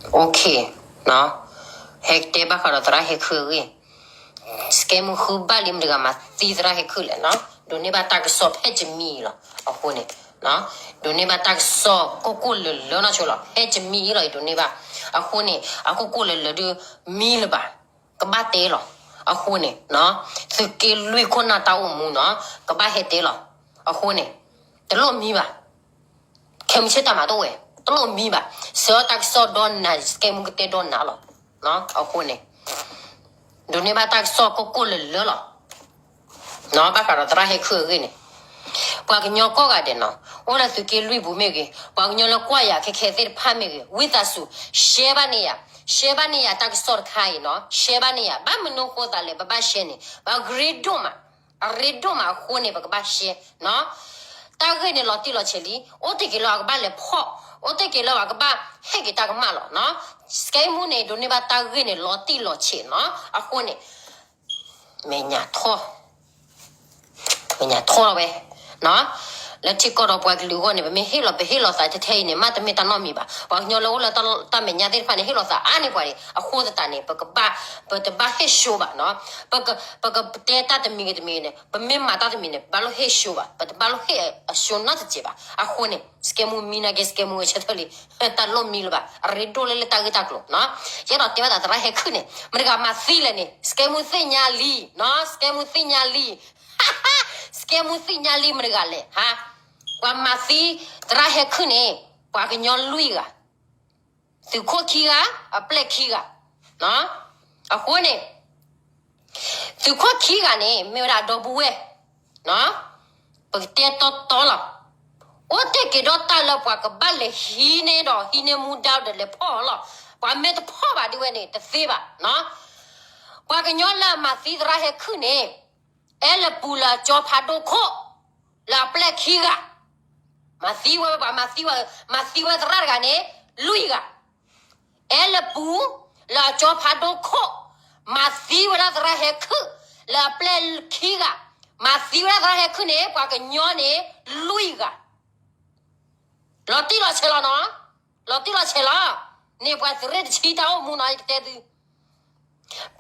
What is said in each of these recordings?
OK, ဟဲကတဲဘၣ်ဃးဒီးသရၣ်ဟဲခုၣ်အဂ့ၢ်, စကဲမူဃုဘၣ်လံ မတၤတဂၤမၤသံသရၣ်ဟဲခုၣ်လဲၣ်နီၤ, ဒိးန့ၢ်ဘၣ်တၢ်ကစီၣ်ဖဲတမံၤလီၤ. အဃိန့ၣ် ဒိးန့ၢ်ဘၣ်တၢ်ကစီၣ်ကိၢ်ကိၢ်လၢၤလၢၤနီၢ်ဆိလီၤ, ဖဲတမံၤအံၤလီၤ ယဒိးန့ၢ်ဘၣ်. အဃိန့ၣ် အကိၢ်ကိၢ်လၢၤလၢၤဒုး မံလၢၤဘၣ်, ကဘၣ်တဲလီၤ. အဃိန့ၣ် သုးက့လွံၢ်ခိၣ်နၢ်တၢ်အိၣ်မူနီၤ ကဘၣ်ဟဲတဲလီၤ. အဃိန့ၣ် တလိၣ်မံဘၣ်. ခဲမုၢ်ဆ့ၣ်တၢ်မၤတအိၣ်ဝဲ တလိၣ်မံဘၣ်. ဆှၢတၢ်ကစီၣ်ဒီးနၤ စကဲမူကတဲဒီးနၤလီၤ. အဃိန့ၣ် ဒိးန့ၢ်ဘၣ်တၢ်ကစီၣ်ကိၢ်ကိၢ်လၢၤလၢၤလီၤ. ဘၣ်ဃးဒီးသရၣ်ဟဲခုၣ်အဂ့ၢ်န့ၣ် ပှၤကညီကိးဂၤဒဲးနီၤ အိၣ်လၢသုးက့လွံၢ်ပူၤမ့ၢ်ဂ့ၤ, ပှၤကညီလၢကွၢ်ယၤခဲခဲသ့ၣ်တဖၣ်မ့ၢ်ဂ့ၤ, ဝံသးစူၤ share ဘၣ်န့ၢ်ယၤ, share ဘၣ်န့ၢ်ယၤတၢ်ကစီၣ်တခါအံၤနီၤ, share ဘၣ်န့ၢ်ယၤ. ဘၣ်မနုၤဃိသးလဲၣ် ပဘၣ် share န့ၣ် ပှၤအရ့ဒိၣ်မး, အရ့ဒိၣ်မးအဃိန့ၣ် ပကဘၣ် share နီၤ. တၢ်ဂ့ၢ်န့ၣ်လီၤတံၢ်လီၤဆဲးလံ, အိၣ်တ့ၢ်က့ၤလၢပှၤကဘၣ်လဲၤဖီၣ်, အိၣ်တ့ၢ်က့ၤလၢပှၤကဘၣ်ဟ့ၣ်က့ၤတၢ်ကမၣ်လီၤနီၤ. စကဲမူန့ၣ် ဒိးန့ၢ်ဘၣ်တၢ်ဂ့ၢ်န့ၣ်လီၤတံၢ်လီၤဆဲးနီၤ. အဃိန့ၣ် မဲာ်ညါထီၣ် မဲာ်ညါထီၣ်လီၤဝဲ လၢထံကီၢ်ဒီးပှၤကလုာ်အဂီၢ်န့ၣ် ပမ့ၢ်ဟ့ၣ်လီၤ ပဟ့ၣ်လီၤသးထဲထဲအံၤန့ၣ် မ့တမ့ၢ်တၢ်နီတမံၤဘၣ်. ပှၤကညီလၢအိၣ်လၢတၢ်မဲာ်ညါသ့ၣ်တဖၣ်န့ၣ် ဟ့ၣ်လီၤသးအါန့ၢ်ပှၤဒံး အဃိသတးန့ၣ် ပကဘၣ် ပတဘၣ်ဟ့ၣ် show ဘၣ်နီၤ. ပကတဲတၢ်တမံၤဂ့ၤတမံၤဂ့ၤန့ၣ် ပမ့ၢ်မၤတၢ်တမံၤန့ၣ် ပဘၣ်လိၣ်ဟ့ၣ် show ဘၣ်, ပတဘၣ်လိၣ်ဟ့ၣ်အ show နီတစဲးဘၣ်. အဃိန့ၣ် စကဲမူမံနာ်က့ စကဲမူဝဲဆၢထၢၣ်လံ တၢ်လိၣ်မံလၢၤဘၣ်. အရ့ဒိၣ်လၢလၢတၢ်ဂ့ၢ်တၢ်ကျိၤနီၤ. ယအဲၣ်ဒိးတဲဘၣ်သးသရၣ်ဟဲခုၣ်န့ၣ် မတၤတဂၤမၤသံလဲၣ်န့ၣ် စကဲမူသ့ၣ်ညါလံနီၤ, စကဲမူသ့ၣ်ညါလံ စကဲမူသ့ၣ်ညါလံ မတၤတဂၤလဲၣ်ဟါ. ပှၤမၤသံသရၣ်ဟဲခုၣ်န့ၣ် ပှၤကညီလွံၢ်ဂၤ, သုးခိၣ်ခံဂၤ, အပျဲၢ်ခံဂၤ. အဃိန့ၣ် သုးခိၣ်ခံဂၤန့ၣ် မ့ၢ်ဝဲဒၣ်ဒီပုၢ်ဝဲၢ်, ပကတဲတီတီလီၤ. အိၣ်တ့ၢ်က့ၤဒီးတၢ်လၢပှၤကဘၣ်လဲၤဟံးန့ၢ်ဒီး ဟံးန့ၢ်မူဒါဒီးလဲၤဖီၣ်အီၤလီၤ. ပှၤမ့ၢ်တဖီၣ်ဘၣ်ဒ်ဝဲန့ၣ် တသ့ဘၣ်. ပှၤကညီလၢအမၤသံသရၣ်ဟဲခုၣ်န့ၣ် အဲၣ်လၢပူၤလၢအကၠီဖးဒိၣ်ခိၣ် လၢအပျဲၢ်ခံဂၤ, မၤသံဝဲ ပှၤမၤသံဝဲ, မၤသံဝဲသရၣ်တဂၤန့ၣ် လွံၢ်ဂၤ. အဲၣ်လၢပူၤ လၢအကၠီဖးဒိၣ်ခိၣ် မၤသံဝဲဒၣ်သရၣ်ဟဲခုၣ် လၢအပျဲၢ်ခံဂၤ, မၤသံဝဲဒၣ်သရၣ်ဟဲခုၣ်န့ၣ် ပှၤကညီန့ၣ် လွံၢ်ဂၤ. လီၤတံၢ်လီၤဆဲးလီၤနီၤ, လီၤတံၢ်လီၤဆဲးလီၤ. န့ၣ်ပှၤသုးရ့ၣ်တဆံတၢ်အိၣ်မူနီၤ ယကတဲသု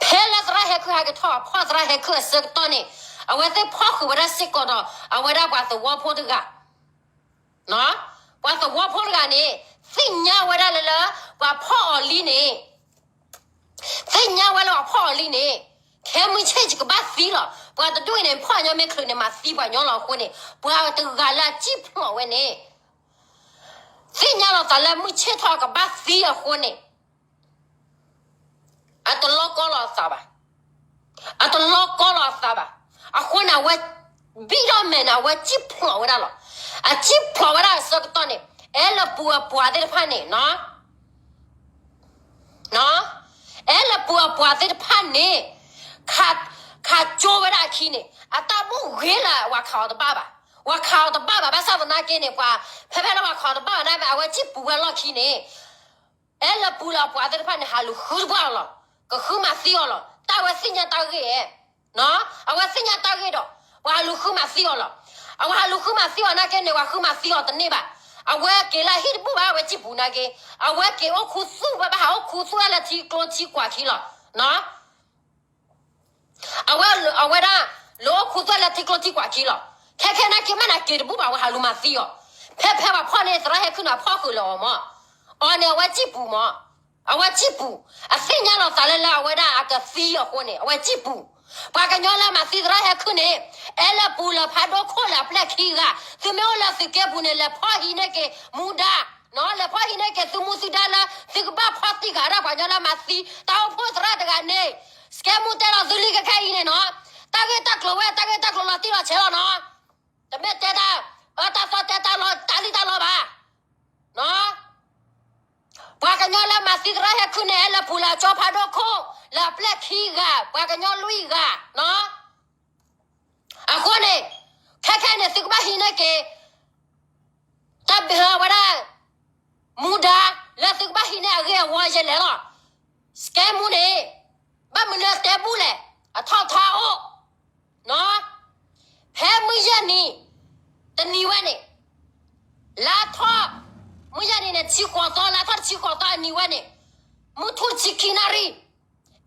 ဖဲလၢသရၣ်ဟဲခုၣ်ဟဲက့ၤထီၣ်ဖီၣ်သရၣ်ဟဲခုၣ်အဆၢကတီၢ်န့ၣ် အဝဲသ့ၣ်ဖီၣ်ဃုာ်ဝဲဒၣ်စ့ၢ်ကီးဒီး အဝဲဒၣ်ပှၤသဝီဖိတဂၤ, ပှၤသဝီဖိတဂၤန့ၣ် သ့ၣ်ညါဝဲဒၣ်လၢလၢ ပှၤဖီၣ်အီၤလံန့ၣ်, သ့ၣ်ညါဝဲလၢပှၤဖီၣ်အီၤလံန့ၣ်, ခဲမုၢ်ဆ့ၣ်ကဘၣ်သံလီၤ. ပှၤတဒူၣ်အံၤန့ၣ် ဖီၣ်ညီမ့ၢ်ချုးန့ၣ် မၤသံပှၤညီလီၤအဃိန့ၣ် ပှၤတဂၤလၢအစံၣ်ဖျိးဝဲန့ၣ် သ့ၣ်ညါလီၤသးလၢမုၢ်ဆ့ၣ်ထီၣ်ကဘၣ်သံအဃိန့ၣ် အတလီၤကီလီၤအသးဘၣ်. အတလီၤကီလီၤအသးဘၣ်. အဃိန့ၣ် အဝဲဘံၣ်ထီၣ်မဲာ်န့ၣ် အဝဲစံၣ်ဖျိးဝဲဒၣ်လီၤ. အစံၣ်ဖျိးဝဲဒၣ်အဆၢကတီၢ်န့ၣ် အဲၣ်လၢပူၤအပှၤသ့ၣ်တဖၣ်န့ၣ် အဲၣ်လၢပူၤအပှၤသ့ၣ်တဖၣ်န့ၣ် ခးကၠိဝဲဒၣ်အခံန့ၣ် အတၢ်ဘူၣ်ဂ့ၤလၢ ပှၤခးအီၤတဘၣ်ဘၣ်. ပှၤခးအီၤတဘၣ်ဘၣ် ဘၣ်ဆၣ်သနာ်က့န့ၣ် ပှၤ ဖဲဖဲလၢပှၤခးအီၤတဘၣ်ဘၣ်န့ၣ် အဝဲစံၣ်ပူၤဝဲလီၢ်ခံန့ၣ် အဲၣ်လၢပူၤလၢအပှၤသ့ၣ်တဖၣ်န့ၣ် ဟးလူၤဃုတပှၢ်အီၤလီၤ. ကဃုမၤသံအီၤလီၤ. တၢ်ဝဲသ့ၣ်ညါတၢ်ဂ့ၢ်ဧါ. အဝဲသ့ၣ်ညါတၢ်ဂ့ၢ်ဒီး ပှၤဟးလူၤဃုမၤသံအီၤလီၤ. အဝဲဟးလူၤဃုမၤသံအီၤနာ်က့န့ၣ် ပှၤဃုမၤသံအီၤတန့ၢ်ဘၣ်. အဝဲက့ၤလၢအဟံၣ်တဘူၣ်ဘၣ် အဝဲစံၣ်ပူၤနာ်က့ အဝဲက့ၤအိၣ်ခူသူၣ်ဝဲဘၣ် ဟးအိၣ်ခူသူၣ်ဝဲလၢထံကျိထံကွာ်ခံလီၤ. အဝဲ အဝဲဒၣ် လၢအိၣ်ခူသူၣ်လၢထံကျိထံကွာ်ခံလီၤ. ခဲခဲနာ်က့မ့ၢ်နၤက့ၤတဘူၣ်ဘၣ် အဝဲဟးလူၤမၤသံအီၤ. ဖဲဖဲပှၤဖီၣ်န့ၣ် သရၣ်ဟဲခုၣ်န့ၣ် အဖီၣ်ဃုာ်လၢအီၤမး. အီၤန့ၣ် အဝဲစံၣ်ပူၤမး. အဝဲစံၣ်ပူၤ. အသ့ၣ်ညါလီၤသးလၢလၢအဝဲဒၣ်အကသံအဃိန့ၣ် အဝဲစံၣ်ပူၤ. ပှၤကညီလၢမၤသံသရၣ်ဟဲခုၣ်န့ၣ် အဲၣ်လၢပူၤလၢဖးဒိၣ်ခိၣ်လၢအပျဲၢ်ခံဂၤ. သုမ့ၢ်အိၣ်လၢသုးက့ပူၤန့ၣ် လဲၤဖီၣ်ဟံးန့ၢ်က့ၤမူဒါ နီၤ လဲၤဖီၣ်ဟံးန့ၢ်က့ၤသုမူသုဒါလၢ သုကဘၣ်ဖီၣ်တံၢ်ဃာ်ဒၣ်ပှၤကညီလၢမၤသံ တၢ်အိၣ်ဖှိၣ်သရၣ်တဂၤန့ၣ် စကဲမူတဲလီၤသုလံခဲခဲအံၤန့ၣ်နီၤ တၢ်ဂ့ၢ်တၢ်ကျိၤဝဲ တၢ်ဂ့ၢ်တၢ်ကျိၤလီၤတံၢ်လီၤဆဲးလီၤနီၤ တမ့ၢ်တဲတၢ် အၢတၢ်သီတဲတၢ်လီၤ တၢ်လံၣ်တၢ်လီဘၣ် နီၤ ပှၤကညီလၢမၤသံသရၣ်ဟဲခုၣ်န့ၣ် လၢပူၤလၢကၠီဖးဒိၣ်ခိၣ် လၢအပျဲၢ်ခံဂၤ ပှၤကညီလွံၢ်ဂၤ နီၤ အဃိန့ၣ် ခဲခဲန့ၣ် သုကဘၣ်ဟံးန့ၢ်က့ၤ တၢ်ဘၣ်ဝဲဒၣ် မူဒါ လၢသုကဘၣ်ဟံးန့ၢ်အဂ့ၢ်အဝီယဲလဲၣ်လီၤ. စကဲမူန့ၣ် ဘၣ်မနုၤတဲဘူၣ်လဲၣ် အထီၣ်ထါအိၣ် နီၤ ဖဲမုၢ်ယဲၢ်နံၤ တနံၤဝဲန့ၣ် လါထီၣ် မုၢ်ယဲၢ်နံၤန့ၣ် တဆံဃိးသီ လါထီၣ်တဆံဃိးသီအနံၤဝဲန့ၣ် မုၢ်ထူၣ်တဆံခံနၣ်ရံၣ်,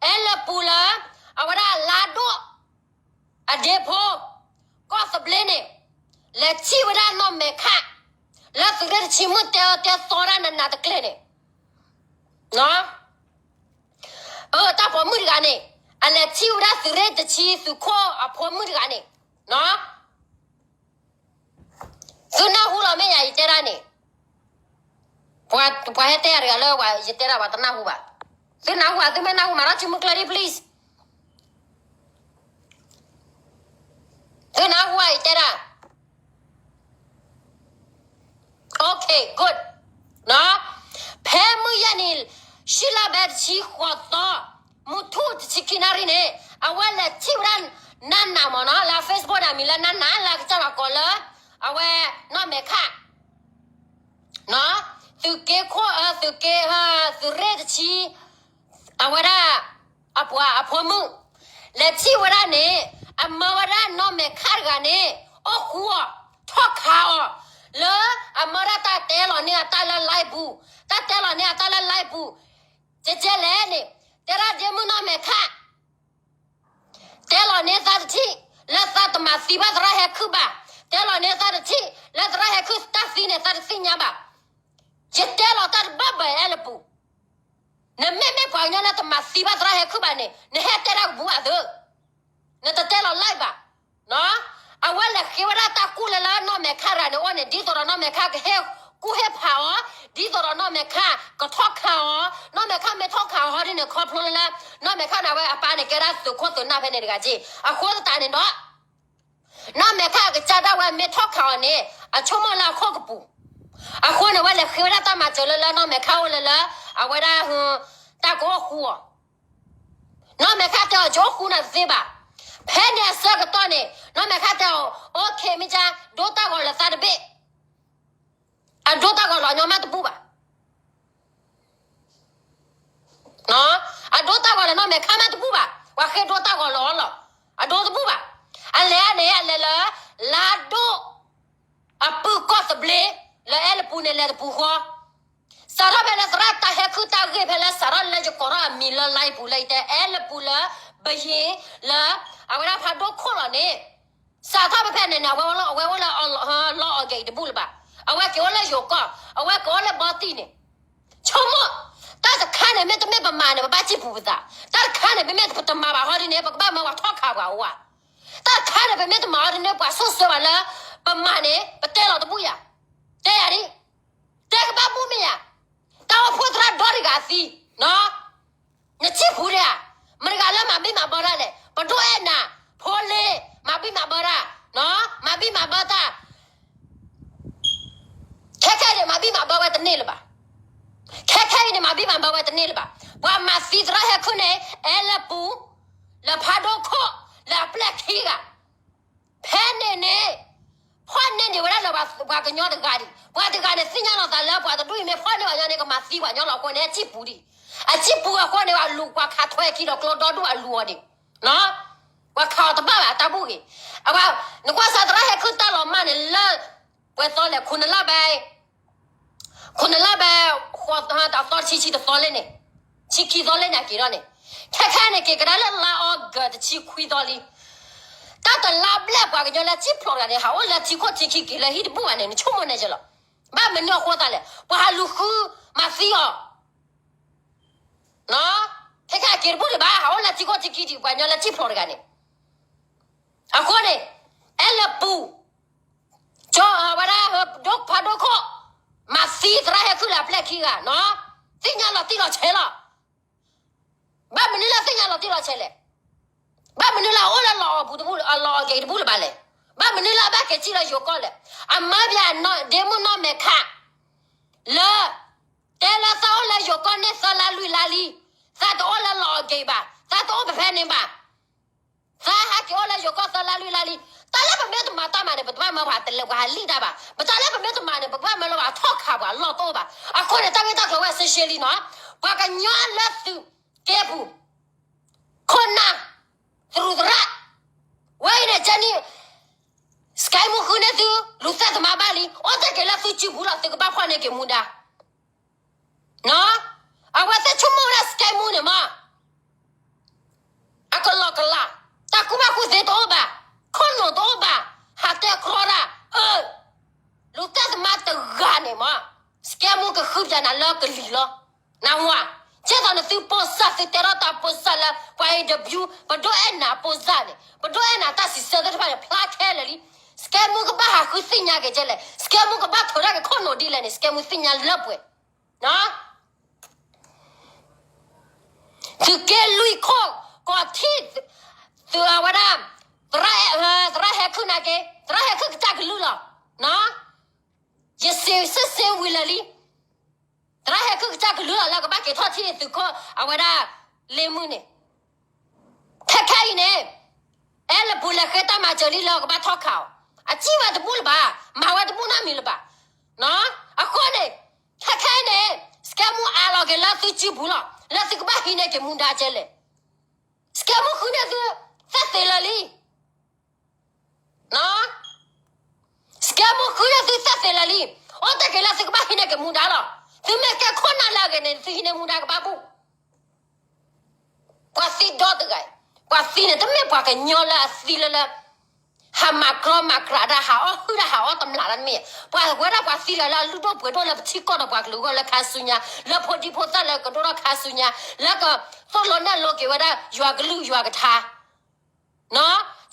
အဲလၢပူၤလၢ အဝဲဒၣ်လါဒိၣ် အဒ့ဖိ ကီၢ်သဘျ့န့ၣ် လဲၤထံၣ်ဝဲဒၣ်နီၢ်မဲာ်ခၣ် လၢသုးရ့ၣ်တဆံမုၢ်တဲအီၤတဲသီတၢ်နးနးတကျဲန့ၣ် အတၢ်ပိာ်မုၣ်တဂၤန့ၣ် အလဲၤထံၣ်ဝဲဒၣ်သုးရ့ၣ်တဆံသုးခိၣ်အဖိမုၣ်တဂၤန့ၣ် သုနၢ်ဟူလီၤမ့ၢ်ယၤယတဲဒၣ်န့ၣ်, ပှၤဟဲတဲယၤတဂၤလၢ ယတဲဒၣ်ပှၤတနၢ်ဟူဘၣ်. သုနၢ်ဟူဧါ, သုမ့ၢ်နၢ်ဟူမၤထီၣ်စုမုၢ်ကျၢၢ်ဒံ please. သုနၢ်ဟူဧါ ယတဲဒၣ် Okay, good. ဖဲမုၢ်ယဲၢ်နံၤ ရှံလါဘဲတဆံဃိးသီ, မုၢ်ထူၣ်တဆံခံနၣ်ရံၣ်န့ၣ် အဝဲလဲၤထံၣ်ဝဲဒၣ် နၢ်နးမ့ၢ်နီၤ, လၢ Facebook န့ၣ် အမံၤလၢနၢ်နး လၢကစၢ်ယွၤကိးလၢ အဝဲနီၢ်မဲာ်ခၣ် သုးက့ခိၣ် သုးက့ သုးရ့ၣ်တဆံ အဝဲဒၣ် အပှၤအဖိမုၣ် လဲၤထံၣ်ဝဲဒၣ်န့ၣ် အမၢဝဲဒၣ်နီၢ်မဲာ်ခၣ်တဂၤန့ၣ် အိၣ်ဃူအီၤ ထီၣ်ခးအီၤ လၢအမၢဒၣ်တၢ်တဲလီၤန့ၢ်အတၢ်လၢ live ပူၤ, တၢ်တဲလီၤန့ၢ်အတၢ်လၢ live ပူၤ, ကဲကဲလဲၣ်န့ၣ် တဲဒၣ်ဒ့မုၣ်နီၢ်မဲာ်ခၣ် တဲလီၤန့ၢ်သးတထံၣ် လၢသးတမၤသံဘၣ်သရၣ်ဟဲခူၣ်ဘၣ်, တဲလီၤန့ၢ်သးတထံၣ် လၢသရၣ်ဟဲခူၣ်တၢ်သံန့ၣ် သးတသ့ၣ်ညါဘၣ်. ယတဲလီၤတၢ်တဘၣ်ဘၣ် အဲလၢပူၤ, နမ့မ့ၢ်ပှၤကညီလၢတမၤသံဘၣ်သရၣ်ဟဲခူၣ်ဘၣ်န့ၣ် နဟဲတဲတၢ်ကပူၤဘၣ်သ့, နတတဲလီၤ live ဘၣ်. အဝဲလဲၤဃ့ဝဲဒၣ်တၢ်ကူၣ်လၢလၢနီၢ်မဲာ်ခၣ်တဂၤန့ၣ်အအိၣ်န့ၣ် ဒ်သိးဒီးနီၢ်မဲာ်ခၣ်ကဟဲကူၣ်ဟ့ၣ်ဖးအီၤ, ဒ်သိးဒီးနီၢ်မဲာ်ခၣ်ကထီၣ်ခးအီၤ, နီၢ်မဲာ်ခၣ်မ့ၢ်ထီၣ်ခးအီၤဟီဒ်န့ၣ် ခီဖျိလၢလၢ နီၢ်မဲာ်ခၣ်န့ၣ် အဝဲအပၢ်န့ၣ် ကဲဒၣ်သုးခိၣ်သုးနၢ်ဖဲန့ၣ်တဂၤက့ၢ်, အဃိသတးန့ၣ်ဒီး နီၢ်မဲာ်ခၣ်အကစၢ်ဒၣ်ဝဲမ့ၢ်ထီၣ်ခးအီၤန့ၣ် အဆိကမိၣ်လၢအခိၣ်ကပူၤ, အဃိန့ၣ် ဝဲလဲၤဃ့ဝဲဒၣ်တၢ်မၤစၢၤလၢလၢနီၢ်မဲာ်ခၣ်အိၣ်လၢလၢ အဝဲဒၣ် တၢ်ကအိၣ်ဃူအီၤ နီၢ်မဲာ်ခၣ်တဲအီၤ ယအိၣ်ဃူနၤတသ့ဘၣ်. ဖဲန့ၣ်အဆၢကတီၢ်န့ၣ် နီၢ်မဲာ်ခၣ်တဲအီၤ okay မ့ၢ်ကါ ဒိတၢ်ဂီၤလၢသးတဘ့ၣ်, အဒိတၢ်ဂီၤလၢအညီမးတဘူၣ်ဘၣ်. အဒိတၢ်ဂီၤလၢနီၢ်မဲာ်ခၣ်မးတဘူၣ်ဘၣ်, ပှၤဃ့ဒိတၢ်ဂီၤလၢအီၤလီၤ, အဒိတဘူၣ်ဘၣ်. အလဲၤန့ၣ် အလဲၤလၢ လါဒိၣ် အပုၢ်ကီၢ်သဘျ့ လၢအဲလၢပူၤန့ၣ် လဲၤတပူၤဃီ စးထီၣ်ဖဲလၢသရၣ်တၢ်ဟဲခုၣ်တၢ်ဂ့ၢ်ဖဲလၢစးထီၣ်လၢယကိးထီၣ်အမံၤလၢ live ပူၤလၢယတဲ အဲလၢပူၤလၢ ဘယ့ၤလၢ အဝဲဒၣ်ဖးဒိၣ်ခိၣ်လီၤန့ၣ် စးထီၣ်ဖဲဖဲန့ၣ်န့ၣ် အဝဲအိၣ်လၢ အဝဲအိၣ်လၢ လီအီၤကဲၤအံၤတဘူၣ်လၢၤဘၣ်. အဝဲက့ၤအိၣ်လၢယိၤကီၢ် အဝဲက့ၤအိၣ်လၢဘီတံၢ်န့ၣ် ဆိကမိၣ် တၢ်တခါန့ၣ် မ့တမ့ၢ်ပမၤန့ၣ် ပဘၣ်စံၣ်ပူၤပသး, တၢ်တခါန့ၣ် ပမ့ၢ်ပတမၤဘၣ်ဟီဒ်န့ၣ် ပကဘၣ်မၢပှၤထီၣ်ခးပှၤအိၣ်ဧါ. တၢ်တခါန့ၣ် ပမ့ၢ်တမၤဟီဒ်န့ၣ် ပှၤဆိၣ်ဆၢဘၣ်လၢ ပမၤန့ၣ် ပတဲလီၤတဘူၣ်ယၤ, တဲယၤဒ် တဲကဘၣ်ဘူၣ်မ့ၢ်ယၤ, တၢ်အိၣ်ဖှိၣ်သရၣ်ဒီတဂၤအသံ နစံၣ်ပူၤဒံးဧါ, မတၤတဂၤလၢမၤဘံၣ်မၤဘၢတၢ်လဲၣ်, ပဒိၣ်အဲၣ်နၤ, ဖိလ့, မၤဘံၣ်မၤဘၢတၢ်, မၤဘံၣ်မၤဘၢတၢ်, ခဲခဲအံၤန့ၣ် မၤဘံၣ်မၤဘၢဝဲတန့ၢ်လၢၤဘၣ်. ခဲခဲအံၤန့ၣ် မၤဘံၣ်မၤဘၢဝဲတန့ၢ်လၢၤဘၣ်. ပှၤမၤသံသရၣ်ဟဲခုၣ်န့ၣ် အဲလၢပူၤ, လၢဖးဒိၣ်ခိၣ်, လၢအပျဲၢ်ခံဂၤ ဖဲန့ၣ်န့ၣ် ဖီၣ်န့ၢ်န့ၢ်ဝဲဒၣ်လၢပှၤကညီတဂၤဒံး, ပှၤတဂၤန့ၣ် သ့ၣ်ညါလီၤသးလၢပှၤတဒူၣ်အံၤမ့ၢ်ဖီၣ်န့ၢ်ပှၤညီန့ၣ် ကမၤသံပှၤညီလီၤအဃိန့ၣ် အစံၣ်ပူၤဒံး, အစံၣ်ပူၤအဃိန့ၣ် အလူၤပှၤခးထွဲခံဒီးကျိဒီဒူၣ်အလူၤအီၤဒံး, ပှၤခးအီၤတဘၣ်ဘၣ် တၢ်ဘူၣ်ဂ့ၤ, နကွၢ်စးသရၣ်ဟဲခုၣ်တၢ်လီၤမၢ်န့ၣ်လၢ ပှဲၤသီလဲၣ် ခိၣ်နလါဘဲ ခိၣ်နလါဘဲ ဃိးသီ တသီ ဆံဆံတသီလၢန့ၣ်, ဆံခံသီလၢန့ၣ် အက့ၤထီၣ်န့ၣ်, ခဲခဲန့ၣ် က့ၤကဒါလၢလါအီကူး တဆံခွံသီလံ. တၢ်တလါဘျဲၣ် ပှၤကညီလၢထံဖျိးတဂၤန့ၣ် ဟးအိၣ်လၢထံခိၣ်ထံခံ က့ၤလၢဟံၣ်တဘူၣ်ဘၣ်န့ၣ် နဆိကမိၣ်န့ၣ်ကလီၤ. ဘၣ်မနုၤအဃိသတးလဲၣ်, ပှၤဟးလူၤဃုမၤသံအီၤ ခဲခဲအက့ၤတဘူၣ်ဒံးဘၣ်, ဟးအိၣ်လၢထံခိၣ်ထံခံဒံး ပှၤကညီလၢထံဖျိးတဂၤန့ၣ်. အဃိန့ၣ် အဲလၢပူၤ ကၠီဝဲဒၣ် ဒိၣ်ဖးဒိၣ်ခိၣ် မၤသံသရၣ်ဟဲခုၣ်လၢအပျဲၢ်ခံဂၤနီၤ, သ့ၣ်ညါလီၤတံၢ်လီၤဆဲးလီၤ. ဘၣ်မနုၤလၢသ့ၣ်ညါလီၤတံၢ်လီၤဆဲးလဲၣ်. ဘၣ်မနုၤလၢအအိၣ်လၢလီအီၣ်ပူၤတဘူၣ် အလီအီၣ်က့ၤတဘူၣ်လၢၤဘၣ်လဲၣ်. ဘၣ်မနုၤလၢအဘၣ်က့ၤစံၣ်လၢယိၤကီၢ်လဲၣ်. အမၢပၠးဒ့မုၣ်နီၢ်မဲာ်ခး လၢ တဲလၢသးအိၣ်လၢယိၤကီၢ်န့ၣ်သၢလါလွံၢ်လါလံ, သးတအိၣ်လၢလီအီၣ်က့ၤဘၣ်, သးတအိၣ်ဖဲဖဲန့ၣ်ဘၣ်. သးဟဲက့ၤအိၣ်လၢယိၤကီၢ်သၢလါလွံၢ်လါလံ. တၢ်လၢပမ့ၢ်တမၤတၢ်မၤန့ၣ် ပတဘၣ်မၢပှၤတလဲၤပှၤဟးလံၣ်တၢ်ဘၣ်. ပတၢ်လၢပမ့ၢ်တမၤန့ၣ် ပကဘၣ်မၢလၢပှၤထီၣ်ခးပှၤလီၢ်တအိၣ်ဘၣ်. အဃိန့ၣ် တၢ်ဂ့ၢ်တၢ်ကျိၤဝဲစ့ရှ့လံနီၤ. ပှၤကညီလၢသုးက့ပူၤ ခိၣ်နၢ် သရူးသရၣ်ဝဲအံၤန့ၣ် ကဲန့ၣ် စကဲမူဃုန့ၢ်သု လူၤသ့ၣ်သမါဘၣ်လံ. အိၣ်တ့ၢ်က့ၤလၢသုစုပူၤလီၤ သုကဘၣ်ဖီၣ်န့ၢ်က့ၤမူဒါ. အဝဲသ့ၣ်ဆိကမိၣ်ဝဲဒၣ် နၢ်ဟူဧါ, ကဲသိးနသုပိၢ်စၢ် သုတဲထီၣ်တၢ်ပိၢ်စၢ်လၢ ပှၤအံၤတဘျုး ပဒိၣ်အဲၣ်နၤအပိၢ်စၢ်န့ၣ် ပဒိၣ်အဲၣ်နၤတၢ်စံးဆၢသ့ၣ်တဖၣ်န့ၣ် ဖျါခဲလၢာ်လံ. စကဲမူကဘၣ်ဟးဃုသ့ၣ်ညါက့ၤကဲလဲၣ်, စကဲမူကဘၣ်ထုးထီၣ်က့ၤခိၣ်နူာ်ဒ်လဲၣ်န့ၣ် စကဲမူသ့ၣ်ညါလၢပှဲၤ သုးက့လွံၢ်ခိၣ်ကီၢ်ထံး, သုးအဝဲဒၣ် သရၣ်ဟဲခုၣ်နာ်က့, သရၣ်ဟဲခုၣ်ကစၢ်ကလုၢ်လီၤ. ယစံးစ့ၢ်စ့ၢ်ဝံၤလၢာ်လံ, သရၣ်ဟဲခုၣ်ကစၢ်ကလုၢ်လီၤ လၢကဘၣ်က့ၤထီၣ်ထံၣ်သုးခိၣ်အဝဲဒၣ်လ့မုၢ်န့ၣ် ခဲခဲအံၤန့ၣ် အဲလၢပူၤလဲၤဃ့တၢ်မၤစၢၤလံလၢကဘၣ်ထီၣ်ခးအီၤ, အစံၣ်ဝဲတဘူၣ်လၢၤဘၣ်, မၤဝဲတဘူၣ်နီတမံၤလၢၤဘၣ်. အဃိန့ၣ် ခဲခဲအံၤန့ၣ် စကဲမူအးလီၤက့ၤလၢသုစုပူၤလီၤ, လၢသုကဘၣ်ဟံးန့ၢ်က့ၤမူဒါကဲလဲၣ်. စကဲမူဃုန့ၢ်သုသၢသ့လၢာ်လံ စကဲမူဃုန့ၢ်သုသၢသ့လၢာ်လံ, အိၣ်တ့ၢ်က့ၤလၢသုကဘၣ်ဟံးန့ၢ်က့ၤမူဒါလီၤ. သုမ့ၢ်ကဲခိၣ်နၢ်လၢအဂ့ၤန့ၣ် သုဟံးန့ၢ်မူဒါကဘၣ်ဘူၣ်. ပှၤသံဒီတဂၤအံၤ, ပှၤသံန့ၣ် တမ့ၢ်ပှၤကညီလၢအသံလၢလၢ ဟးမၤကြီမၤကြးတၢ် ဟးအီၣ်ဟုၣ်တၢ်ဟးအီၣ်တမျးတၢ်တမ့ၢ်, ပှၤဝဲဒၣ်ပှၤသံတဂၤလၢအလုၢ်ဒိၣ်ပှ့ၤဒိၣ်လၢပထံကီၢ်ဒီးပှၤကလုာ်အဂီၢ်လၢခါဆူညါ, လၢဖိဒံဖိသၣ်လၢကဒိၣ်ထီၣ်ခါဆူညါ, လၢကသိၣ်လိနဲၣ်လိက့ၤဝဲဒၣ်ယွၤကလုၢ်ယွၤကထါ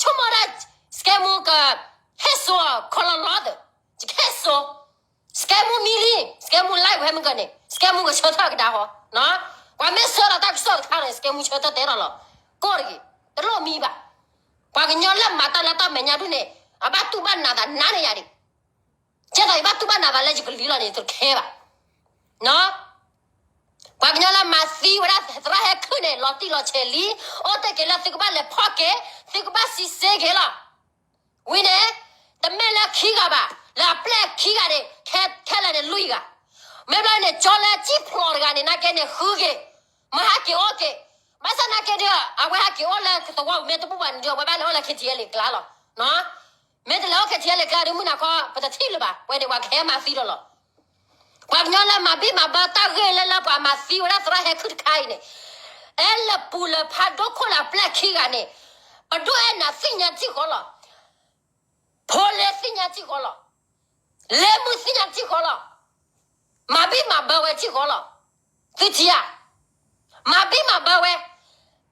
ဆိကမိၣ်ဒၣ် စကဲမူက ဟဲစိာ်ခီလီၤလီၤသၢ, ယကဟဲစိာ်, စကဲမူမံလံ, စကဲမူ live ဝဲမုၢ်ကန့ၣ် စကဲမူကဆၢထၢၣ်ကဒါဃီ, ပှၤမ့ၢ်ဆၢထၢၣ်တၢ်ကစီၣ်တခါန့ၣ် စကဲမူဆၢထၢၣ်တဲထီၣ်လီၤ, ကိးတဂ့ၤ, တလိၣ်မံဘၣ်. ပှၤကညီလၢမၤတၢ်လၢတၢ်မဲာ်ညါဒ်န့ၣ် အဘၣ်တူၢ်ဘၣ်နးသးနါန့ၢ်ယၤဒံး ကဲသိးယဘၣ်တူၢ်ဘၣ်နးသးလၢယကလံၤလီၤန့ၣ် တခဲဘၣ်. ပှၤကညီလၢမၤသံဝဲဒၣ်သရၣ်ဟဲခုၣ်န့ၣ် လီၤတံၢ်လီၤဆဲးလံ, အိၣ်တ့ၢ်က့ၤလၢသုကဘၣ်လဲၤဖီၣ်က့ၤ, သုကဘၣ်စံးစ့က့ၤလီၤ. ဝံၤန့ၣ် တမ့ၢ်လၢခံဂၤဘၣ်, လၢအပျဲၢ်ခံဂၤန့ၣ် ခဲလၢာ်န့ၣ်လွံၢ်ဂၤ, မ့ၢ်ဘျီန့ၣ် ကၠီလၢကံၣ်ဖျိးတဂၤန့ၣ် နာ်က့န့ၣ် ဃုက့ၤ, မၤဟးက့ၤအိၣ်က့ၤ, ဘၣ်ဆၣ်နာ်က့ဒီး အဝဲဟးက့ၤအိၣ်လၢသဝီပူၤမ့ၢ်တဘူၣ်ဘၣ်န့ၣ်ဒီး အဝဲဘၣ်လဲၤအိၣ်လၢ KTLA ကျါလီၤ. မ့ၢ်တလဲၤအိၣ် KTLA ကျါဒီး မုၢ်နၤခီ ပတထံၣ်လၢၤဘၣ်, ဝဲန့ၣ်ပှၤကဟဲမၤသံဒီးလီၤ. ပှၤကညီလၢမၤဘံၣ်မၤဘၢတၢ်ဂ့ၢ်လၢလၢပှၤမၤသံဝဲဒၣ်သရၣ်ဟဲခုၣ်တခါအံၤန့ၣ်, အဲလၢပူၤလၢဖးဒိၣ်ခိၣ်လၢအပျဲၢ်ခံဂၤန့ၣ်, ပဒိၣ်အဲၣ်နၤသ့ၣ်ညါထံၣ်ဃီလီၤ. ဖိလ့သ့ၣ်ညါထံၣ်ဃီလီၤ. လ့မုၢ်သ့ၣ်ညါထံၣ်ဃီလီၤ. မၤဘံၣ်မၤဘၢဝဲထံၣ်ဃီလီၤ. သုထံၣ်ဧါ. မၤဘံၣ်မၤဘၢဝဲ,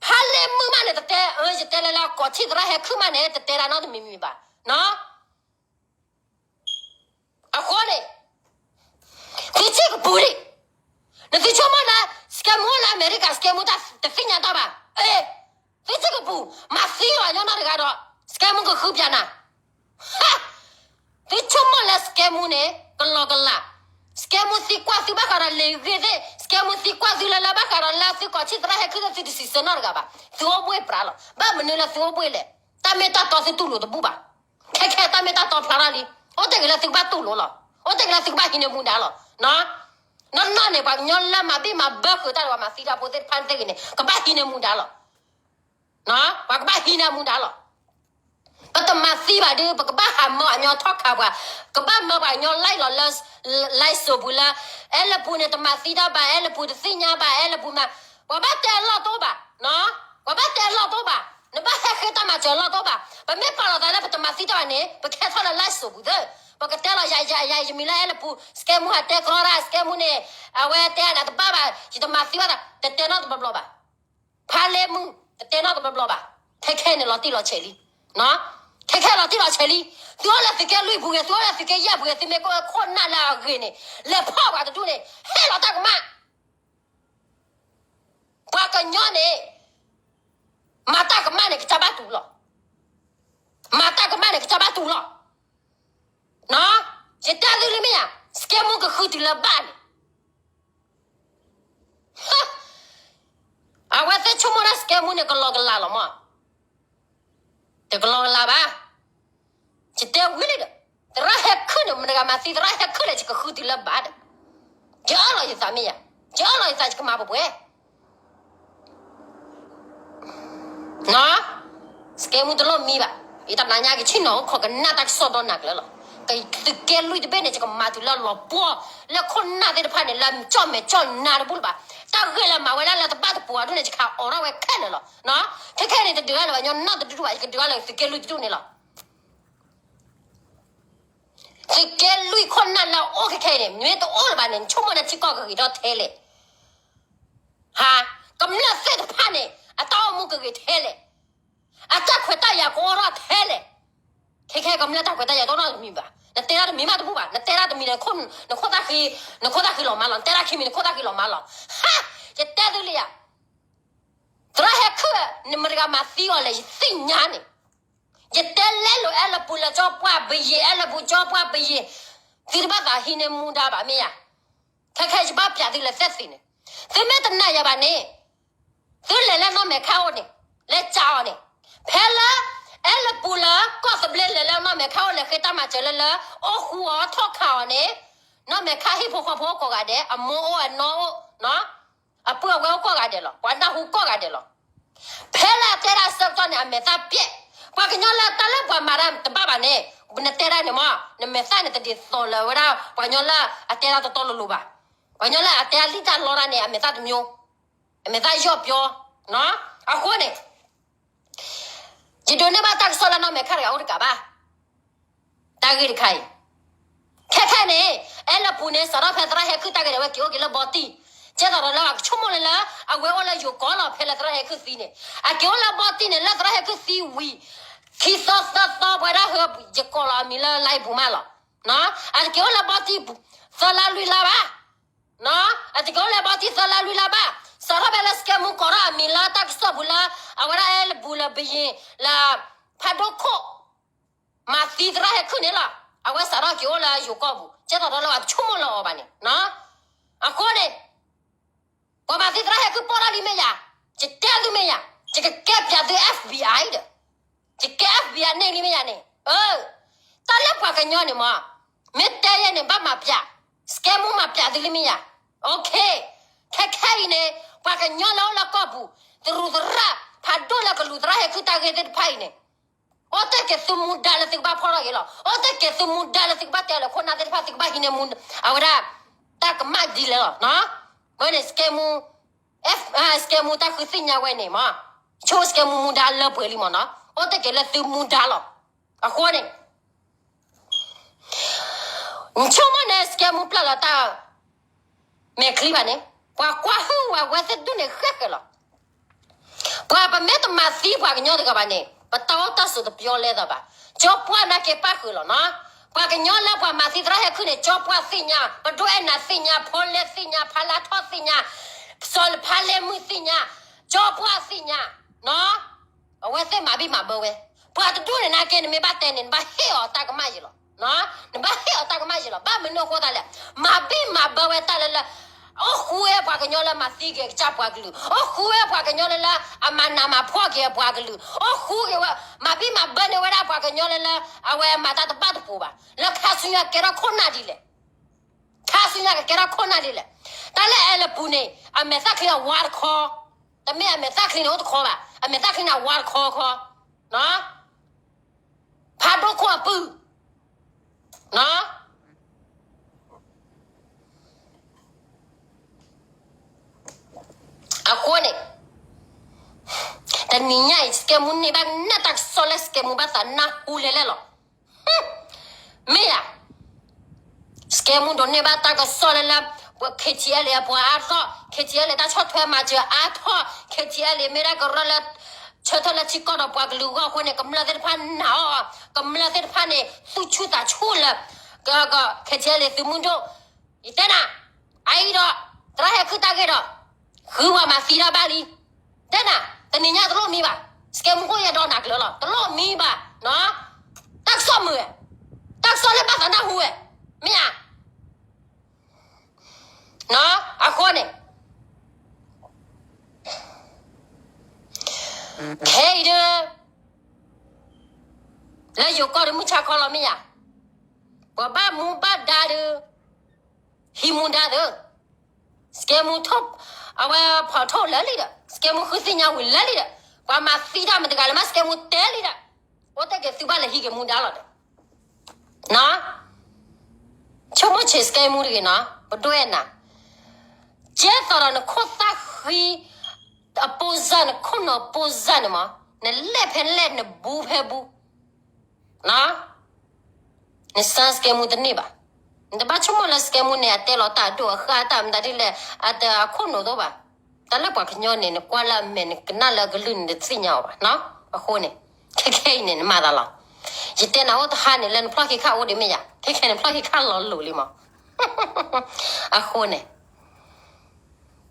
ဖးလ့မုၢ်မးန့ၣ် တတဲ, ယတဲလၢလၢကီၢ်ထံးသရၣ်ဟဲခုၣ်မးန့ၣ် တတဲဒၣ်နီတမံၤမံၤဘၣ်. အဃိန့ၣ် သုထံၣ်ကပူၤလံ. နသုဆိကမိၣ်လၢ စကဲမူလၢအမဲရကၤ စကဲမူတၢ်တသ့ၣ်ညါတၢ်ဘၣ်. အဲ, သုထံၣ်ကပူၤ, မၤသံလီၤညီနီတဂၤဒီး စကဲမူကဃုပျးနၤ. သုဆိကမိၣ်လၢစကဲမူန့ၣ် ကလီကလး, စကဲမူသံကွၢ်သုဘၣ်ဃးဒီးလံာ်ဂ့ၢ်သ့ၣ်, စကဲမူသံကွၢ်သုလၢလၢဘၣ်ဃးဒီးလၢသုကီၢ်ထံးသရၣ်ဟဲခုၣ်သ့ၣ် သုတစံးဆၢနီတဂၤဘၣ်. သုအိၣ်ဘှ့ၣ်ပြးလီၤ. ဘၣ်မနုၤလၢသုအိၣ်ဘှ့ၣ်လဲၣ်. တၢ်မ့ၢ်တၢ်တီသုတူၢ်လိာ်တဘူၣ်ဘၣ်. ခဲခဲတၢ်မ့ၢ်တၢ်တီဖျါထီၣ်လံ. အိၣ်တ့ၢ်က့ၤလၢသုကဘၣ်တူၢ်လိာ်လီၤ. အိၣ်တ့ၢ်က့ၤလၢသုကဘၣ်ဟံးန့ၢ်မူဒါလီၤ. နီၢ်နီၢ်န့ၣ် ပှၤကညီလၢမၤဘံၣ်မၤဘၢဃုာ်တၢ်ဒီးပှၤမၤသံတၢ်ဖိသ့ၣ်တဖၣ်သ့ၣ်ဂ့ၤန့ၣ် ကဘၣ်ဟံးန့ၢ်မူဒါလီၤ. ပှၤကဘၣ်ဟံးန့ၢ်မူဒါလီၤ. ပတမၤသံဘၣ်ဒီး ပကဘၣ်ဟးမၢအညီထီၣ်ခးပှၤ, ကဘၣ်မၢပှၤကညီ like လီၤလၢ like စိာ်ပူၤလၢ အဲလၢပူၤန့ၣ် တမၤသံတၢ်ဘၣ်, အဲလၢပူၤတသ့ၣ်ညါဘၣ်, အဲလၢပူၤမး, ပှၤဘၣ်တဲအလီၢ်တအိၣ်ဘၣ်, ပှၤဘၣ်တဲအလီၢ်တအိၣ်ဘၣ်, နဘၣ်ဟဲဃ့တၢ်မၤစၢၤအလီၢ်တအိၣ်ဘၣ်. ပမ့ၢ်ပာ်လီၤသးလၢပတမၤသံတၢ်ဘၣ်န့ၣ် ပကဟဲထီၣ်လၢ like စိာ်ပူၤသ့, ပကတဲလီၤ ယၤ ယၤ ယၤ ယမံၤလၢအဲလၢပူၤ, စကဲမူဟးတဲသီတၢ်, စကဲမူန့ၣ် အဝဲတဲနၤတဘၣ်ဘၣ်, ယတမၤသံဘၣ်သး, တတဲနီတဘျီဘျီဘၣ်. ဖးလ့မုၢ် တတဲနီတဘျီဘျီဘၣ်. ခဲခဲန့ၣ်လီၤတံၢ်လီၤဆဲးလံ. ခဲခဲလီၤတံၢ်လီၤဆဲးလံ. သုအိၣ်လၢသုးက့လွံၢ်ပူၤဂ့ၤ, သုအိၣ်လၢသုးက့ယဲၢ်ပူၤဂ့ၤ, သုမ့ၢ်ကအိၣ်ခိၣ်နၢ်လၢအဂ့ၤန့ၣ်, လဲၤဖီၣ်ပှၤတဒူၣ်န့ၣ်, ဟဲလီၤတၢ်ကမၣ်. ပှၤကညီန့ၣ် မၤတၢ်ကမၣ်န့ၣ် ကစၢ်ဘၣ်တူၢ်လီၤ. မၤတၢ်ကမၣ်န့ၣ် ကစၢ်ဘၣ်တူၢ်လီၤ. ယတဲသုလံမ့ၢ်ဧါ, စကဲမူကဃုတုၤလၢဘၣ်န့ၣ်, အဝဲသ့ၣ်ဆိကမိၣ်ဒၣ်စကဲမူန့ၣ် ကလီကလးလီၤမး. တကလီကလးဘၣ်. ယတဲဝံၤလံဒီး, သရၣ်ဟဲခုၣ်န့ၣ် မတၤဂၤမၤသံသရၣ်ဟဲခုၣ်လဲၣ် ယကဃုတုၤလၢဘၣ်ဒီး, ယအၢၣ်လီၤယသးမ့ၢ်ဧါ, ယအၢၣ်လီၤယသး ယကမၤပှဲၤပှဲၤ စကဲမူတလိၣ်မံဘၣ်. ယတနၤညါကဆ့ၣ်နီၤအိၣ်ခိးကနၣ်တၢ်ကစီၣ်ဒီနၤကျၢၤလီၤ. သုးက့လွံၢ်တဘ့ၣ်န့ၣ် ယကမၤတုၤလၢလီၤပှီၢ်, လၢခိၣ်နၢ်သ့ၣ်တဖၣ်န့ၣ် လၢကၠီၣ်မဲာ်ကၠီၣ်နါတဘူၣ်လၢၤဘၣ်. တၢ်ဂ့ၢ်လၢမၤဝဲဒၣ်လၢတဘၣ်တပိၤအဒိၣ်န့ၣ် ယကဟးအိးထီၣ်ဝဲခဲလၢာ်လီၤ. ခဲခဲန့ၣ် တဒုးအါလၢၤဘၣ်, ညီနီၢ်တဒုးဘၣ်, ယကဒုးအါလၢၤသုးက့လွံၢ်တဒူၣ်န့ၣ်လီၤ. သုးက့လွံၢ်ခိၣ်နၢ်လၢအအိၣ်ခဲခဲအံၤန့ၣ် မ့ၢ်တအိၣ်လၢၤဘၣ်န့ၣ် နဆိကမိၣ်န့ၣ်ထံကီၢ်ကဂ့ၤထီၣ်ထဲလဲၣ်. ဟါ, ကမျၢၢ်သ့ၣ်တဖၣ်န့ၣ် အတၢ်အိၣ်မူကဂ့ၤထဲလဲၣ်, အတၢ်ခွဲးတၢ်ယာ်ကအိၣ်ထီၣ်ထဲလဲၣ်. ခဲခဲကမျၢၢ်တၢ်ခွဲးတၢ်ယာ်တအိၣ်ထီၣ်တမံၤဘၣ်, နတဲတၢ်တမံၤမးတဘူၣ်ဘၣ်, နတဲတၢ်တမံၤန့ၣ် နခိၣ်သၣ်ဃံ, နခိၣ်သၣ်ဃံလီၤမါလီၤ, နတဲတၢ်ခံမံၤ နခိၣ်သၣ်ဃံလီၤမါလီၤ. ဟါ, ယတဲသုလံယၤ, သရၣ်ဟဲခုၣ် နမတၤတဂၤမၤသံအီၤလဲၣ် ယသ့ၣ်ညါန့ၣ်, ယတဲလဲလိာ်အဲလပူၤလၢကၠီပှၢ်ပယ့ၤ, အဲလပူၤကၠီပှၢ်ပယ့ၤ, သုတဘၣ်သးဟံးန့ၢ်မူဒါဘၣ်မ့ၢ်ယၤ. ခဲခဲယဘၣ်ပျးသုလၢသဲသ့န့ၣ်, သုမ့ၢ်တနာ်ယၤဘၣ်န့ၣ်, သုလဲၤလၢနီၢ်မဲာ်ခါအိၣ်န့ၣ်, လဲၤကးအီၤန့ၣ်, ဖဲလၢ အဲလပူၤလၢကီၢ်သဘျ့လဲၤလၢနီၢ်မဲာ်ခါအိၣ် လဲၤဃ့တၢ်မၤစၢၤလၢလၢ အိၣ်ဃူအီၤထီၣ်ခးအီၤန့ၣ်, နီၢ်မဲာ်ခါဟံၣ်ဖိဃီဖိအိၣ်ကိးဂၤဒဲး, အမိၢ်အိၣ်အနီၢ်အိၣ်, အပုၢ်အဝဲၢ်အိၣ်ကိးဂၤဒဲးလီၤ, ပှၤနၢ်ဟူကိးဂၤဒဲးလီၤ. ဖဲလၢအတဲဒၣ်အဆၢကတီၢ်န့ၣ် အမဲာ်သၣ်ပျဲၢ်, ပှၤကညီလၢတၢ်လၢပှၤမၤတၢ်တဘၣ်ဘၣ်န့ၣ်, နတဲဒၣ်န့ၣ်မ့ၢ် နမဲာ်သၣ်န့ၣ်တဒ်သိးလၢဝဲဒၣ် ပှၤကညီလၢအတဲဒၣ်တတီလိၤလိၤဘၣ်. ပှၤကညီလၢအတဲအလံၣ်တၢ်လီတၢ်န့ၣ် အမဲာ်သၣ်တမျိုး, အမဲာ်သၣ်ယီၢ်ပျီ, အဃိန့ၣ် ယဒိးန့ၢ်ဘၣ်တၢ်ကစီၣ်လၢနီၢ်မဲာ်ခါတဂၤအိၣ်တကးဘၣ်. တၢ်ဂ့ၢ်တခါအံၤ, ခဲခဲန့ၣ် အဲလပူၤန့ၣ် စးထီၣ်ဖဲသရၣ်ဟဲခုၣ်တၢ်ဂ့ၢ်ဒီး အဝဲက့ၤအိၣ်က့ၤလၢဘီတံၢ်, ကဲသိးဒီးလၢအကဆိကမိၣ်လၢလၢ အဝဲအိၣ်လၢယိၤကီၢ်လီၤ ဖဲလၢသရၣ်ဟဲခုၣ်သံန့ၣ်, အက့ၤအိၣ်လၢဘီတံၢ်န့ၣ် လၢသရၣ်ဟဲခုၣ်သံဝံၤ ခံသီသၢသီပှဲၤဒၣ်ဟၢ ယကိးလီၤအမံၤလၢလါအံၤပူၤမးလီၤ. အတက့ၤအိၣ်လၢဘီတံၢ် သၢလါလွံၢ်လါဘၣ် အတက့ၤအိၣ်လၢဘီတံၢ်သၢလါလွံၢ်လါဘၣ်, စးထီၣ်ဖဲလၢစကဲမူကိးထီၣ်အမံၤလၢတၢ်ကစီၣ်ပူၤလၢ အဝဲဒၣ်အဲလပူၤလၢဘယ့ၤလၢ ဖးဒိၣ်ခိၣ် မၤသံသရၣ်ဟဲခုၣ်န့ၣ်လီၤ. အဝဲစးထီၣ်က့ၤအိၣ်လၢယိၤကီၢ်ပူၤ ကဲသိးဒီးလၢအကဆိကမိၣ်လၢအီၤဘၣ်န့ၣ်, အဃိန့ၣ် ပှၤမၤသံသရၣ်ဟဲခုၣ်ပိာ်ထီၣ်လံမ့ၢ်ယၤ, ယတဲသုမ့ၢ်ယၤ, ယကကဲပၠးသု FBI ဒီး ယကဲ FBI န့ၢ်လံမ့ၢ်ယၤန့ၣ်, တၢ်လၢပှၤကညီန့ၣ်မ့ၢ် မ့ၢ်တဲယဲန့ၣ် ဘၣ်မၤပၠး, စကဲမူမၤပၠးသုလံမ့ၢ်ယၤ, ခဲခဲအံၤန့ၣ် ပှၤကညီလၢအိၣ်လၢကီၢ်ပူၤ တရူးသရၣ် ဖးဒိၣ်လၢကလူၤသရၣ်ဟဲခုၣ်တၢ်ဂ့ၢ်သ့ၣ်တဖၣ်အံၤန့ၣ် အိၣ်တ့ၢ်က့ၤသုမူဒါလၢသုကဘၣ်ဖီၣ်ထီၣ်က့ၤလီၤ. အိၣ်တ့ၢ်က့ၤသုမူဒါလၢသုကဘၣ်တဲလၢခိၣ်နၢ်သ့ၣ်တဖၣ် သုကဘၣ်ဟံးန့ၢ်မူ အဝဲဒၣ် တၢ်ကမၣ်ဒ်လဲၣ်လီၤ. ဝဲန့ၣ် စကဲမူ စကဲမူတၢ်ဃုသ့ၣ်ညါဝဲန့ၣ်မ့ၢ် ဆိစကဲမူမူဒါလၢပှဲၤလံမ့ၢ်နီၤ, အိၣ်တ့ၢ်က့ၤလၢသုမူဒါလီၤ. အဃိန့ၣ် နဆိကမိၣ်န့ၣ် စကဲမူပျၢ်လီၤတၢ် မဲာ်ချံဘၣ်န့ၣ် ပှၤကွၢ်ဟုၣ်ဝဲဝဲသ့ၣ်ဒူၣ်န့ၣ်ဃဲဃဲလီၤ. ပှၤပမ့ၢ်တမၤသံပှၤကညီတဂၤဘၣ်န့ၣ် ပတၢ်အိၣ်တၢ်ဆိးတပျီလဲသးဘၣ်. ကၠီပှၢ်နာ်က့ၤပၣ်ဃုာ်လီၤနီၤ. ပှၤကညီလၢပှၤမၤသံသရၣ်ဟဲခုၣ်န့ၣ် ကၠီပှၢ်သ့ၣ်ညါ, ပဒိၣ်အဲၣ်နၤသ့ၣ်ညါ, ဖီလဲသ့ၣ်ညါ, ဖါလါထီၣ်သ့ၣ်ညါ, စီၤဖါလဲမုၢ်သ့ၣ်ညါ, ကၠီပှၢ်သ့ၣ်ညါနီၤ. အဝဲသ့ၣ်မၤဘံၣ်မၤဘၢဝဲ. ပှၤတဒူၣ်န့ၣ်နာ်က့ နမ့ၢ်ဘၣ်တဲန့ၣ် နဘၣ်ဟ့ၣ်အီၤတၢ်ကမၣ်ယဲလီၤ. နဘၣ်ဟ့ၣ်အီၤတၢ်ကမၣ်ယဲလီၤ. ဘၣ်မနုၤအဃိသတးလဲၣ်, မၤဘံၣ်မၤဘၢဝဲတၢ်လၢလၢ အိၣ်ဃူဝဲပှၤကညီလၢမၤသံက့ၤကစၢ်ပှၤကလုာ်, အိၣ်ဃူဝဲပှၤကညီလၢလၢ အမၤနးမၤဖှီၣ်က့ၤအပှၤကလုာ်, အိၣ်ဃူက့ၤဝဲ မၤဘံၣ်မၤဘၢန့ၢ်ဝဲဒၣ်ပှၤကညီလၢလၢ အဝဲမၤတၢ်တဘၣ်တပူၤဘၣ်. လၢခါဆူညါကကဲထီၣ်ခိၣ်နၢ်ဒ်လဲၣ်. ခါဆူညါကကဲထီၣ်ခိၣ်နၢ်ဒ်လဲၣ်. တၢ်လၢအဲလပူၤန့ၣ် အမဲာ်သၣ်ချံအဝါတခီ, တမ့ၢ်အမဲာ်သၣ်ချံန့ၣ်အိၣ်တခီဘၣ်, အမဲာ်သၣ်ချံန့ၣ်အဝါတခီခီ ဖးဒိၣ်ခိၣ်အပုၢ်, အဃိန့ၣ် တနံၤညါအံၤ စကဲမူန့ၢ်ဘၣ်နၢ်တၢ်ကစီၣ်လၢ စကဲမူဘၣ်သးနၢ်ဟူလဲၤလဲၣ်လီၤ. မ့ၢ်ဧါ. စကဲမူဒိးန့ၢ်ဘၣ်တၢ်ကစီၣ်လၢလၢ ပှၤ KTLA အပှၤအါထီၣ်, KTLA တၢ်ဆီၣ်ထွဲမၤစၢၤအါထီၣ်, KTLA မ့ၢ်ဒၣ်ကရၢလၢ ဆၢထၢၣ်လၢထံကီၢ်ဒီးပှၤကလုာ်အဂီၢ်အဃိန့ၣ် ကမျၢၢ်သ့ၣ်တဖၣ်နာ်အီၤ, ကမျၢၢ်သ့ၣ်တဖၣ်န့ၣ် သူၣ်ဆူၣ်သးဆူၣ်လၢ KTLA သုးမုၢ်ဒိၣ်, ယတဲနၤ, အအံၤဒီး သရၣ်ဟဲခုၣ်တၢ်ဂ့ၢ်ဒီး ဃုပှၤမၤသံတၢ်ဘၣ်လံ. တဲနၤ, တနံၤညါတလိၣ်မံဘၣ်, စကဲမူခိၣ်ယဲဒီးနၤကျၢၤလီၤ, တလိၣ်မံဘၣ်, တၢ်ကစီၣ်မုာ်ဝဲ, တၢ်ကစီၣ်လၢဘၣ်သးနၢ်ဟူဝဲ, မ့ၢ်ဧါ. အဃိန့ၣ် ခဲအံၤဒီး လၢယိၤကီၢ်ဒီးမုၢ်ဆါခီလီၤမ့ၢ်ဧါ, ပှၤဘၣ်မူဘၣ်ဒါဒီး ဟံးမူဒါဒီး စကဲမူထိၣ်, အဝဲဖီၣ်ထိၣ်လၢာ်လံဒီး စကဲမူဃုသ့ၣ်ညါဝံၤလၢာ်လံဒီး ပှၤမၤသံတၢ်မတၤတဂၤလၢၤမး စကဲမူတဲလံဒီး အိၣ်တ့ၢ်က့ၤသုဘၣ်လဲၤဟံးက့ၤမူဒါလီၤဒီး ဆိကမိၣ်ဆံးစကဲမူတဂ့ၤနီၤ, ပဒိၣ်အဲၣ်နၤ, ကဲသိးဒီးနခိၣ်သၣ်ဃံ အပိၢ်စၢ် နခိၣ်နူာ်ပိၢ်စၢ်န့ၣ်မး, နလဲၣ်ဖဲလဲၣ်နဘူးဖဲဘူး, နစၢ်စကဲမူတန့ၢ်ဘၣ်. နတဘၣ်ဆိကမိၣ်လၢစကဲမူန့ၣ် အတဲလီၤတၢ်အဒိၣ်အဃၢ်တၢ်မတၤဒ်လဲၣ်, အတခိၣ်နူာ်သိးဘၣ်. တၢ်လၢပှၤကညီန့ၣ် နကွၢ်လၢအမဲာ် နကနၣ်လၢအကလုၢ်န့ၣ် တသ့ၣ်ညါအီၤဘၣ်နီၤ. အဃိန့ၣ် ခဲခဲအံၤန့ၣ် နမၤသးလီၤ. ယတဲနၤအိၣ်တဟါန့ၣ် လၢနဖျီၣ်ခံခါအိၣ်ဒံးမ့ၢ်ယၤ, ခဲခဲန့ၣ် ဖျီၣ်ခံခါလီၤလိၤလံမး. အဃိန့ၣ်